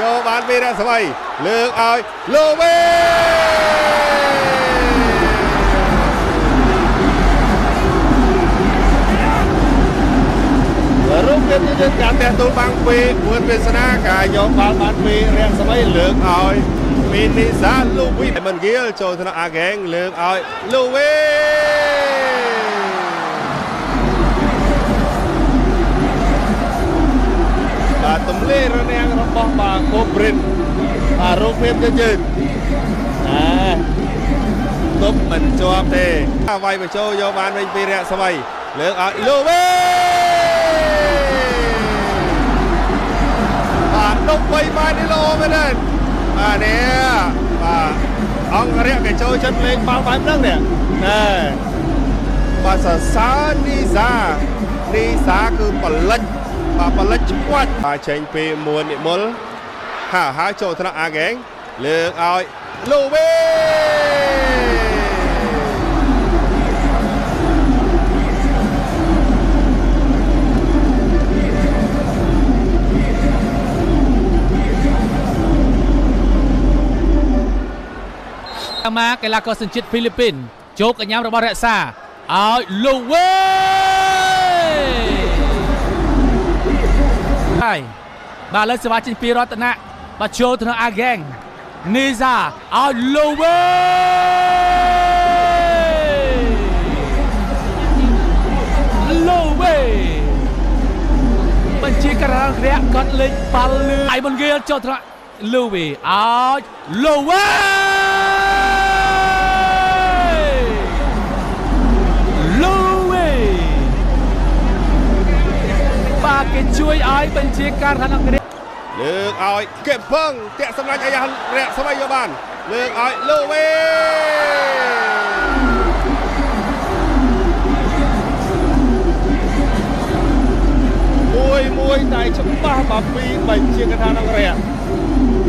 យកបានពីរស្មីលើកឲ្យលូវីរូបភាពយើងការផ្ទះទូលបាំងពីមួនវាសនាការយកបាល់បានពីរស្មីលើកឲ្យមីនីសាលូវីមិនគៀលចូលថ្នាក់អាហ្គេងលើកឲ្យលូវីបាទទំលេរនាំងរបស់បាទកូព្រិនបាទរូបភាពយឺតណាទប់មិនជាប់ទេវាយបញ្ចូលយកបានវិញពីរៈស្មីលើកឲ្យលូវីបាទដប់3ម៉ែត្រនេះល្អមែនទេបាទនេះបាទអង្គរៈគេចូលចិត្តលេងបាល់បែបហ្នឹងនេះណែបាទសរសើរនីសានីសាគឺផលិតបាទផលិតឆ្វាច់បាទចេញពីមួននិមលហាហើយចូលថ្នាក់អាហ្គេងលើកឲ្យលូវីមកកីឡាករសញ្ជាតិហ្វីលីពីនចូលកញ្ញារបស់រក្សាឲ្យលូវីហើយបាទលើសេវាចេញពីរតនៈបាទចូលទៅអាហ្គេងនីសាឲ្យលូវីលូវីបញ្ជាការរៈគាត់លេងបាល់លឺឯមុនគេចូលទៅលូវីឲ្យលូវីបាទគេជួយឲ្យបញ្ជាការឋានអង្គរលើកឲ្យគេពឹងតាក់សម្លាញ់អាយ៉ារៈស្មៃយកបានលើកឲ្យលូវីមួយមួយតែច្បាស់បាទពីបញ្ជាការឋានអង្គរៈ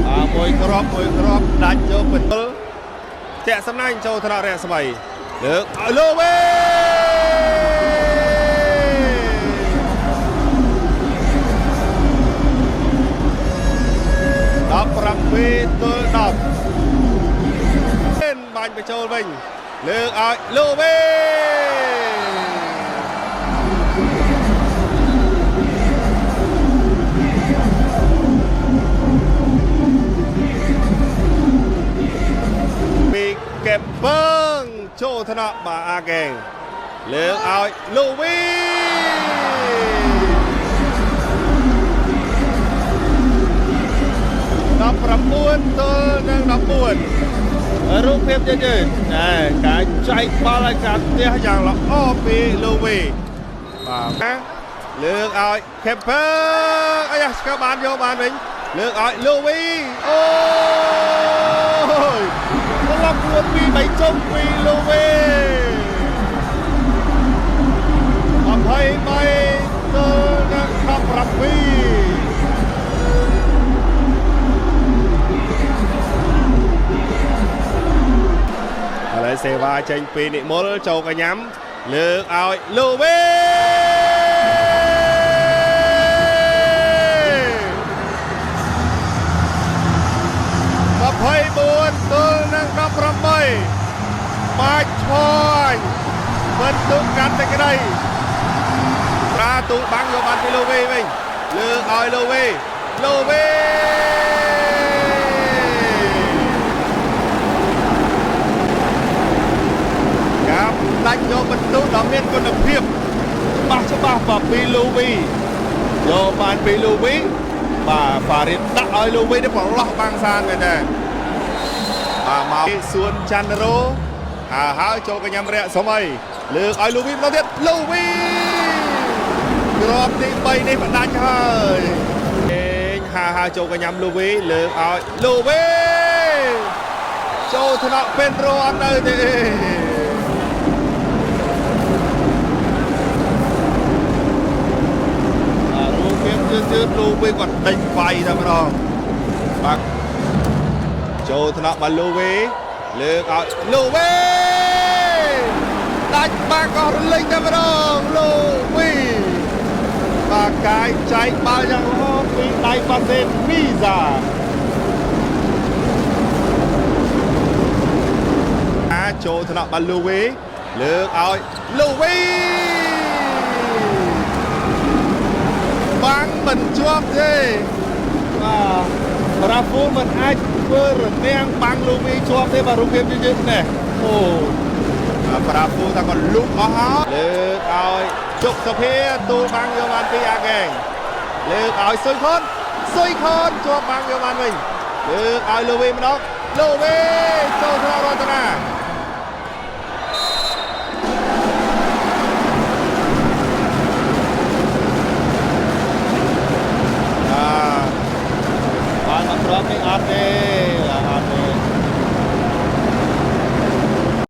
បាទមួយក្របមួយក្របដាច់យកបញ្លតាក់សម្លាញ់ចូលថ្នាក់រៈស្មៃលើកឲ្យលូវី17ទល់10បាញ់បញ្ចូលវិញលើកឲ្យលូវីពីកេពឹងចូលថ្នាក់បាទអាហ្គេងលើកឲ្យលូវី19ទល់នឹង14រូបភាពយឺតណែការចែកបាល់ឲ្យការផ្ទះយ៉ាងល្អពីលូវីបាទលើកឲ្យខេបឺអាយ៉ាស្កើបានយកបានវិញលើកឲ្យលូវីអូយប្លុកខ្លួនពី3ជុំពីលូវី23ទល់នឹង17សេវាចេញពីនិមលចូលកញ្ញាំលើកឲ្យលូវី24ទល់នឹង18បាច់ឆ្វាញ់មិនទុកកាត់តែក្តីប្រាទូបាំងយកបានពីលូវីវិញលើកឲ្យលូវីលូវីដាច់យកបន្ទុកដ៏មានគុណភាពច្បាស់ច្បាស់បាទពីលូវីយកបានពីលូវីបាទហ្វារីតដាក់ឲ្យលូវីនេះប្រឡោះបាំងសានមែនទេបាទមកសួនច័ន្ទរោហើយចូលកញ្ញាំរៈសម័យលើកឲ្យលូវីម្ដងទៀតលូវីគ្រាប់ទី3នេះផ្ដាច់ហើយហាចូលកញ្ញាំលូវីលើកឲ្យលូវីចូលថ្នាក់ពេនរោអត់នៅទេជឿលូវីគាត់ដេញវាយតែម្ដងបាទចូលថ្នាក់បាទលូវីលើកឲ្យលូវីដាច់បាក់ក៏រលីងតែម្ដងលូវីបាទកាយចែកបាល់យ៉ាងល្អពីដៃប៉ាសេនមីសា ចូលថ្នាក់បានលូវីលើកឲ្យលូវីបាំងមិនជាប់ទេបាទរ៉ាហ្វូលមិនអាចធ្វើរនាំងបាំងលូវីជាប់ទេបាទរូបភាពយឺតៗនេះអូប្រាហ្វូថាក៏លុកអស់ហើយលើកឲ្យជុកសុភាទូលបាំងយកបានពីអាកេងលើកឲ្យសុយខុនសុយខុនជាប់បាំងយកបានវិញលើកឲ្យលូវីម្ដងលូវីចូលថ្នាក់រតនា